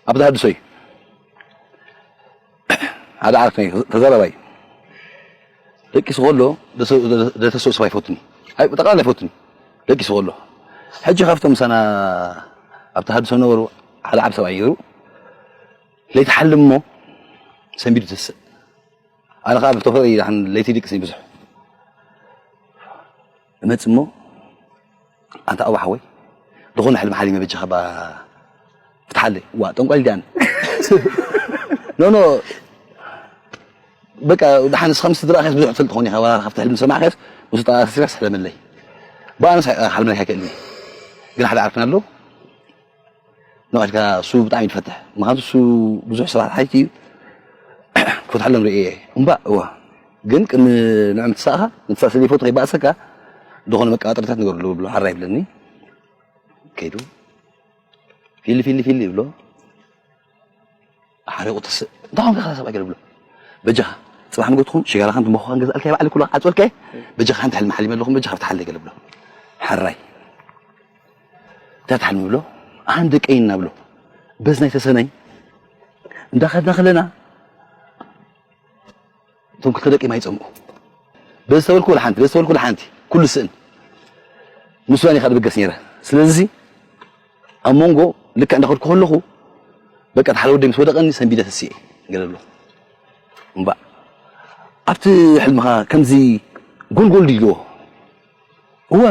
ኣብ ተሃድሶ እዩ። ሓደ ዓርክነይ ተዛራባይ ደቂሱ ከሎ ደተስኦ ሰብ ኣይፈቱን እዩ። ኣይ፣ ብጠቕላላ ኣይፈቱን እዩ። ደቂሱ ከሎ። ሕጂ ካብቶም ምሳና ኣብ ተሃድሶ ነበሩ ሓደ ዓብ ሰብኣይ ነይሩ። ለይቲ ሓልም እሞ ሰንቢዱ ተስእ። ኣነ ከዓ ብተፈጥሮ እዩ ደሓን ለይቲ ድቅስ እዩ ብዙሕ። እመጽእ እሞ ኣንታ ኣቡ ሓወይ፣ ዝኾነ ሕልሚ ሓሊመ በጃኻ ባ ፍትሓለይ። ዋ፣ ጠንቋል ዲኣን። ኖ፣ ኖ፣ በቃ፣ ደሓን ንስኻ ምስ ዝረኣኻስ ብዙሕ ትፈልጥ ትኾን ኢኻ፣ ዋላ ካብቲ ሕልሚ ዝሰማዕካስ ምስ ተኣሳሲርካስ ሕለመለይ። ብኣነስ ሓልመለካ ኣይክእልን እየ። ግን ሓደ ዓርክና ኣሎ፣ ንቐድካ እሱ ብጣዕሚ እዩ ዝፈትሕ። ምኽንያቱ እሱ ብዙሕ ሰባት ሓይቲ እዩ። ክፈትሐሎም ርእየ እየ። እምባእ፣ እወ። ግን ቅድሚ ንዕም ትሳእኻ፣ ንትሳእ ስለ ይፈቱ ከይባእሰካ፣ ዝኾነ መቃባጠሪታት ንገርሉ ብሎ፣ ሓራ ይብለኒ። ከይዱ፣ ፊሊ፣ ፊሊ፣ ፊሊ ይብሎ። ሓሪቑ ተስእ። እንታይ ኾንካ ከላ ሰብኣይ ገለ ብሎ። በጃኻ፣ ጽባሕ ንጎ ትኹን፣ ሽጋራኻን ትንባኾኻን ገዝኣልካ፣ ይባዕል ኩሉ ዓጽወልካ፣ በጃኻ ሓንቲ ሕልሚ ሓሊመ ኣለኹ፣ በጃኻ ፍትሓለይ ገለ ብሎ። ሓራይ። እንታይ ትሓልሚ ብሎ። ኣሃን ደቀይና ብሎ። በዝ ናይ ተሰነይ። እንዳኸድና ከለና፣ እቶም ክልተ ደቂ ማይ ጸምኡ። በዚ ተበልኩ ወላ ሓንቲ፣ በዚ ተበልኩ ወላ ሓንቲ። ኩሉ ስእን። ንሱ እያ ኢኻ ድብገስ ነይረ። ስለዚ ኣብ መንጎ ልክዕ እንዳኸድኩ ከለኹ በቃ እቲ ሓደ ወደይ ምስ ወደቐኒ ሰንቢደ ተሲኤ ገለ ብሎ። እምባእ። ኣብቲ ሕልምኻ ከምዚ ጎልጎል ድልዎ። እወ።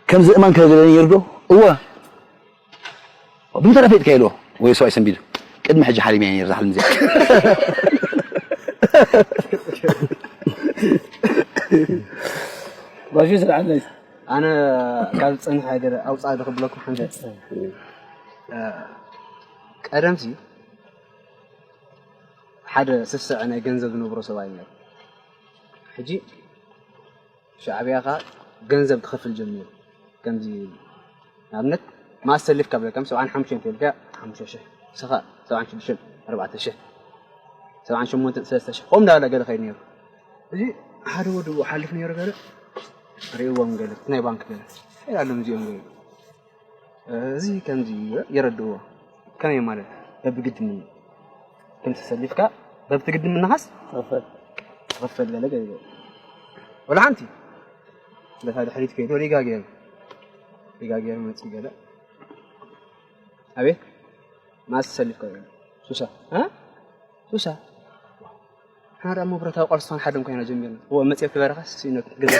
ከምዚ እማን ከገለ ነይሩ ዶ? እወ። ብምንታይ ፈሊጥካዮ ኢልዎ ወይ ሰብኣይ ሰንቢዱ? ቅድሚ ሕጂ ሓሊመያ ነይረ እዛ ሕልሚ እዚኣ። ባሹ ስርዓት ናይ ኣነ ካብ ዝጸንሐ ገለ ኣውጻእ ዶ ክብለኩም ሓንቲ። እ፣ ቀደምሲ ሓደ ስስዐ ናይ ገንዘብ ዝነብሮ ሰብኣይ ነይሩ። ሕጂ ሻዕብያ ኸኣ ገንዘብ ክኸፍል ጀሚሩ። ከምዚ ንኣብነት ማስ ሰሊፍካ ብለካ ሰብዓን ሓሙሽተን ተልካ ሓሙሽተ ሽሕ፣ ንስኻ ሰብዓን ሽዱሽተን ኣርባዕተ ሽሕ፣ ሰብዓን ሸሞንተን ሰለስተ ሽሕ ከምኡ እንዳበለ ገለ ከይድ ነይሩ። እዚ ሓደ ወዲ ብኡ ሓልፍ ነይሩ ገለ ርእዎም ገለ ናይ ባንክ ገለ እንታይ ኣሎም እዚኦም ገለ እዚ ከምዚ የረድእዎ። ከመይ ማለት በብግድምና ከምቲ ሰሊፍካ በብቲ ግድምናኻስ ትኽፈል ገለ ገለ ወላ ሓንቲ በታ ድሕሪት ከይዱ ሪጋ ገይሩ ሪጋ ገይሩ መፅእ ገለ ኣቤት ማስ ሰሊፍካ ሱሳ እ ሱሳ ሓዳ እሞ ብረታዊ ቃልሲ ዝኾነ ሓደም ኮይና ጀሚርና እዎ መፅኤ ትበረኻስ ሲኖት ገዛ